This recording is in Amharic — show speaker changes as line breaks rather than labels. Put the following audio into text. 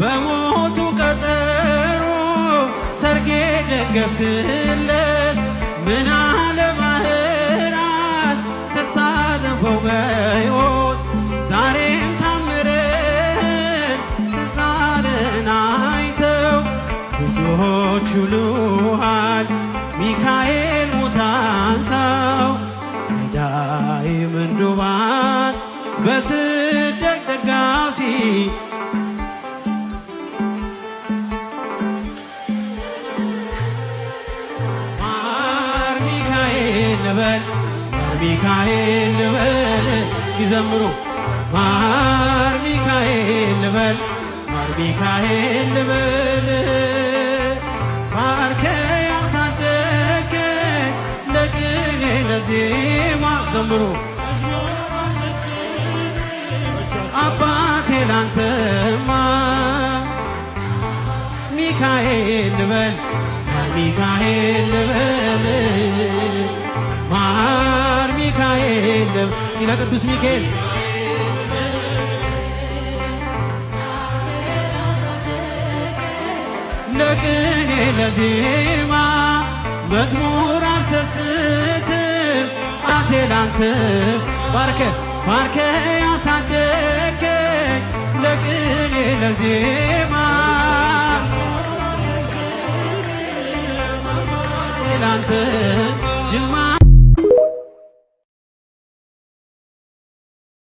በሞቱ ቀጠሮ ሰርጌ ደገስክለት ምን አለ ባህራን ስታደንቀው በሕይወት ዛሬም ታምርህን ቃልን አይተው ብዙዎች ይሉሃል ሚካኤል ሙታን ሰው ረዳኢ ምንዱባን በስደት ደጋፊ ማር ሚካኤል ልበል ማር ሚካኤል ልበል እስኪ ዘምሩ ማር ሚካኤል ልበል ማር ሚካኤል ልበል ባርከ ያሳደገኝ ለቅኔ ለዜማ ዘምሩ አባቴ ላንተማ ሚካኤል ልበል ማር ሚካኤል ልበል ማር ሚካኤል ልበል እስኪ ለቅዱስ ሚካኤል ለቅኔ ለዜማ መዝሙር አልሰስትም አቴ ላንተ ባርከ ባርከ ያሳደገኝ ለቅኔ ለዜማ ላንተ ጅማ